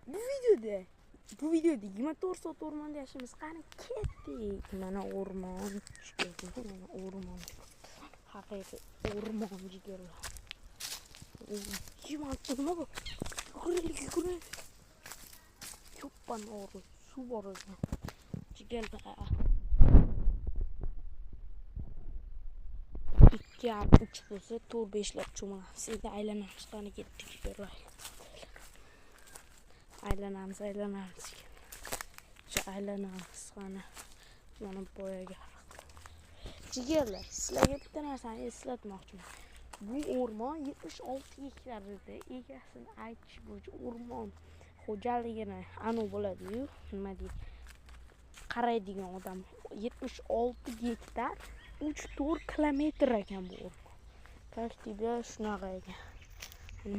Bu videoda 24 soat o'rmonda yashaymiz. Qani ketdik. Mana o'rmon, mana o'rmon. Haqiqiy o'rmon jigarlar. Nima bu? Yuguring. Yo'ppan o'g'ri, suv bor ekan. Jigarlar. 2,5 3 bo'lsa, 4-5 lab cho'milamiz. Endi aylanamiz. Qani ketdik jigarlar. Aylanamiz. Aylanamiz qani. Mana boyaga. Jigarlar, sizlarga bitta narsani eslatmoqchiman. Bu o'rmon 76 gektar edi. Egasini aytish bo'yicha o'rmon xo'jaligini anu bo'ladi-yu, nima deydi? Qaraydigan odam 76 gektar 3-4 kilometr ekan bu o'rmon. Tartibi shunaqa ekan.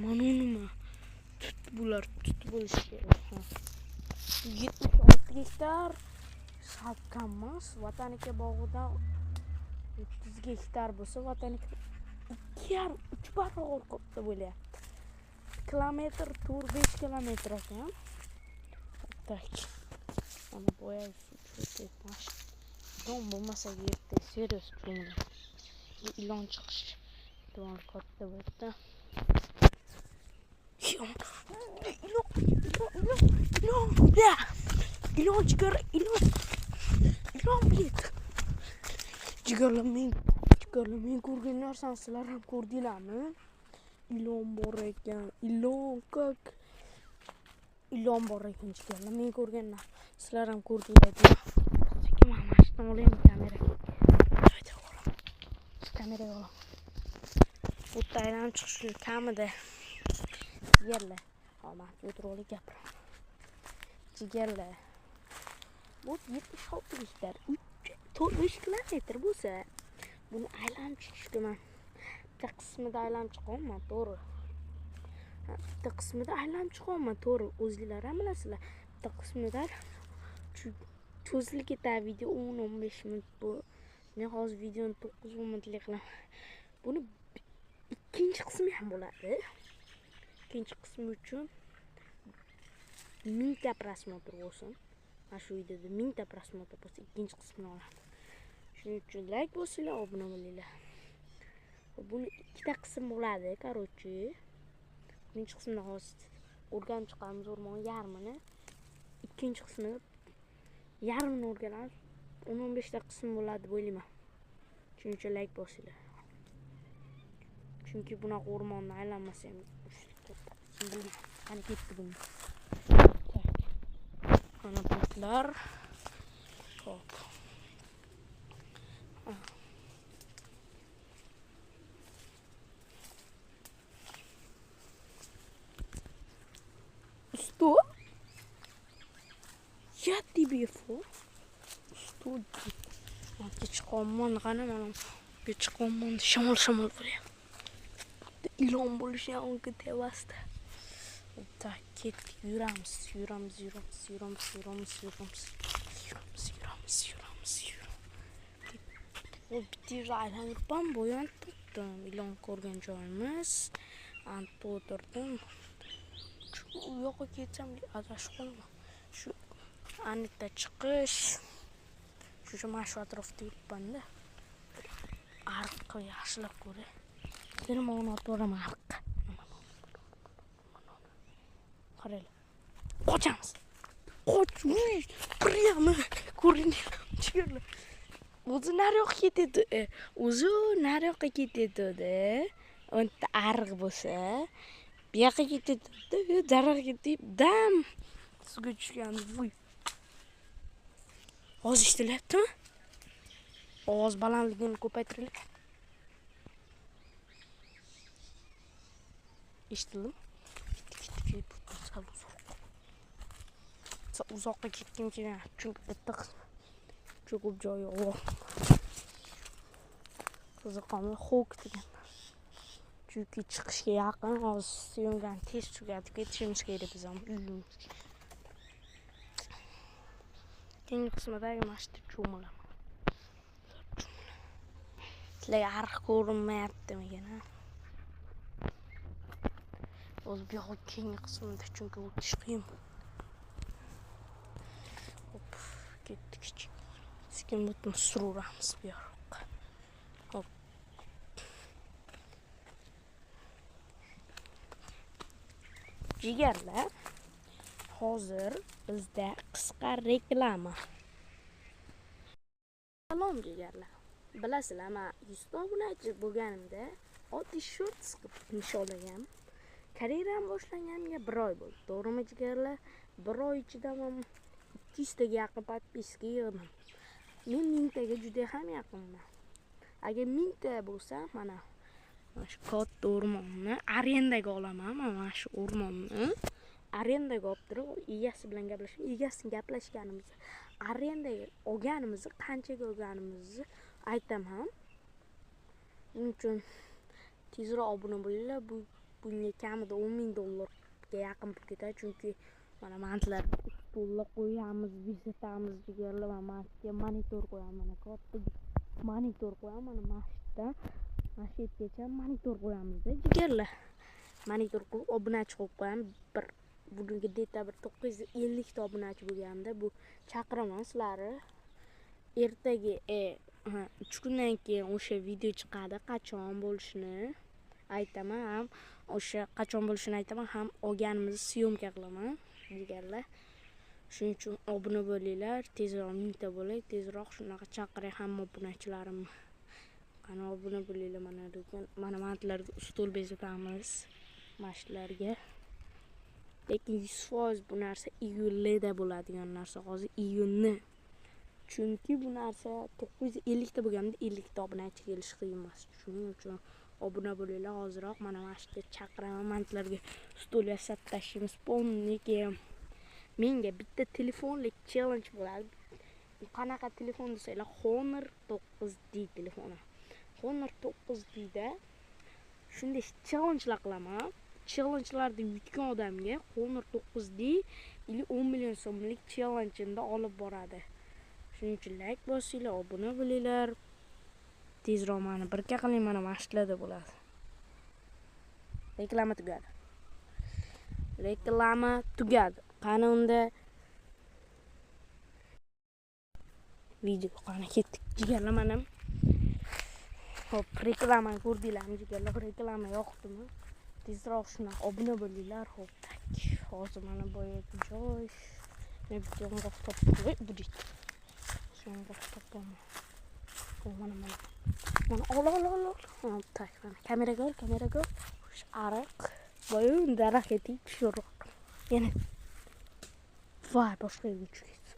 Mana nima? Tut bular, tut bo'lishi kerak. 76 gektar sal kam emas. Vatanike bog'idan 30 gektar bo'lsa, Vatanike 2,5-3 barobar ko'pda bo'lyapti. Kilometr 4-5 kilometr ekan. Tak. Mana boya suv ketmash. Ilon bo'lmasa yerda serios cho'miladi. Bu ilon chiqish ehtimoli katta bu yerda. Ilon, бля. Ilon jigar, ilon. Ilon, блин. Jigarlar men ko'rgan narsani sizlar ham ko'rdinglarmi? Ilon bor ekan. Ilon kak. Ilon bor ekan jigarlar. Men ko'rgan sizlar ham ko'rdinglar. Sekin mana shuni olaymi kamera? Joyda olaman. Kameraga olaman. Bu aylanib chiqish kamida. Jigarlar. Omad o'tirib olib gapiraman. Jigarlar. Bu 76 gektar 3-4-5 kilometr bo'lsa, buni aylanib chiqishga men bitta qismida aylanib chiqyapman, to'g'ri. Bitta qismida aylanib chiqyapman, to'g'ri. O'zinglar ham bilasizlar. Bitta qismida cho'zilib ketadi video 10-15 minut bu. Men hozir videoni 9 minutlik qilaman. Buni ikkinchi qismi ham bo'ladi. Ikkinchi qismi uchun 1000 ta prosmotr bo'lsin. Mana shu videoda 1000 ta prosmotr bo'lsa, ikkinchi qismini olamiz. Shuning uchun like bosinglar, obuna bo'linglar. Buni ikkita qism bo'ladi, короче. Birinchi qismini hozir o'rganib chiqamiz o'rmon yarmini. Ikkinchi qismini yarmini o'rganamiz. 10-15 ta qism bo'ladi deb o'ylayman. Shuning uchun like bosinglar. Chunki bunaqa o'rmonni aylanmasa ham qani ketdi buni. Mana butlar. Hop. Что? Я тебе фу. Что? Kechqonman, qani mana kechqonman shamol bo'lyapti. Ilon bo'lishi ham mumkin tevasida. Tak, ketdik, yuramiz. Bu bitta yerda aylanib bo'yon tutdim. Ilon ko'rgan joyimiz. Anta o'tirdim. Shu u yoqqa ketsam adashib qolaman. Shu anita chiqish. Shu mana shu atrofda yuribman-da. Ariqqa yaxshilab ko'ray. Seni mana otib boraman ariqqa. Qaranglar. Qochamiz. Qoch, uy, prямо ko'rinadi. Jigarlar. O'zi nariyoqqa ketadi. O'zi nariyoqqa ketadi. O'nta ariq bo'lsa, bu yoqqa ketadi. Daraxtga tegib, dam suvga tushgan. Vuy. Ovoz eshitilyaptimi? Ovoz balandligini ko'paytiraylik. Eshitildimi? Ketdik. Sal uzoq. Uzoqqa ketgim kelmayapti, chunki bitta qismi juda ko'p joyi yo'q. Qiziqami xok degan. Chunki chiqishga yaqin, hozir syomkani tez tugatib ketishimiz kerak biz ham uyimizga. Keyingi qismidagi mana shu cho'milaman. Sizlarga ariq ko'rinmayaptimikan, ha? O'zi bu yoq keyingi qismida, chunki o'tish qiyin. Ketdik. Sekin butun sururamiz bu yoqqa. Hop. Jigarlar, hozir bizda qisqa reklama. Salom jigarlar. Bilasizlar, men 100 ta obunachi bo'lganimda oddiy shorts qilib nishonlagan. Karyeram boshlanganiga 1 oy bo'ldi. To'g'rimi jigarlar? 1 oy ichida men 200 taga yaqin podpiska yig'dim. Men 1000 taga juda ham yaqinman. Agar 1000 ta bo'lsa, mana shu katta o'rmonni arendaga olaman. Mana shu o'rmonni arendaga olib turib, egasi bilan gaplashib, egasini gaplashganimizni, arendaga olganimizni, qanchaga olganimizni aytaman. Shuning uchun tezroq obuna bo'linglar. Bunga kamida $10,000 ga yaqin pul ketadi, chunki mana mantlar stollar qo'yamiz, bezatamiz jigarlar, va mantga monitor qo'yamiz, mana katta monitor qo'yamiz, mana masjiddan mana shu yergacha monitor qo'yamizda jigarlar. Monitor qo'yib obunachi qo'yib qo'yamiz. Bir bugungi deta bir 950 ta obunachi bo'lganda bu chaqiraman sizlarni. Ertaga 3 kundan keyin o'sha video chiqadi, qachon bo'lishini aytaman, ham o'sha qachon bo'lishini aytaman, ham olganimizni syomka qilaman jigarlar. Shuning uchun obuna bo'linglar, tezroq 1000 ta bo'lay, tezroq shunaqa chaqiray hamma obunachilarimni. Qani obuna bo'linglar, mana bugun mana mantlarga ustol bezatamiz, mashlarga. Lekin 100% bu narsa iyulda bo'ladigan narsa, hozir iyunni. Chunki bu narsa 950 ta bo'lganda 50 ta obunachi kelishi qiyin emas. Shuning uchun obuna bo'linglar hozirroq. Mana mana shu yerga chaqiraman, mantlarga stol yasab tashlaymiz. Keyin menga bitta telefonlik challenge bo'ladi. Bu qanaqa telefon desanglar, Honor 9D telefoni. Honor 9D da shunday challengelar qilaman. Challengelarda yutgan odamga Honor 9D ili 10 million so'mlik challenge'ini olib boradi. Shuning uchun like bosinglar, obuna bo'linglar. Tezroq meni birga qiling, mana masjidlarda bo'ladi. Reklama tugadi. Reklama tugadi. Qani unda video qani ketdik jigarlar mana. Hop, reklamani ko'rdinglarmi jigarlar? Reklama yoqdimi? Tezroq shunaqa obuna bo'linglar. Hop, tak. Hozir mana boyagi joy. Men bitta yong'oq topdim. Voy, budik. Yong'oq topaman. Mana mana. Mana ol ol ol ol. Hop, tak. Mana kameraga ol, kameraga ol. Ariq. Voy, daraxt etib tushirroq. Yana. Voy, boshqa yerga uchib ketdi.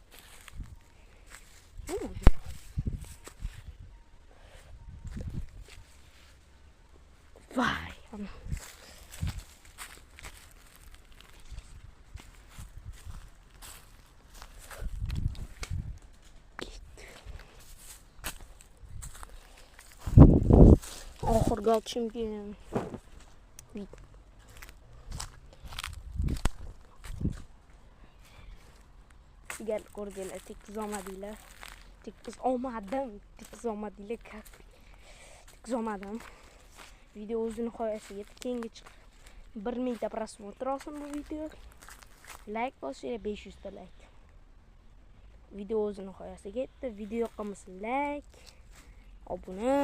Voy, ana. Oxirgi otishim keyin. Jigar ko'rdinglar, tekkiz olmadinglar. Tekkiz olmadim, tekkiz olmadinglar, tekkiz olmadim. Video o'z nihoyasiga yetdi. Keyingi chiqib 1000 ta prosmotr olsin bu video. Like bosinglar, 500 ta like. Video o'z nihoyasiga yetdi. Video yoqqan bo'lsa like, obuna.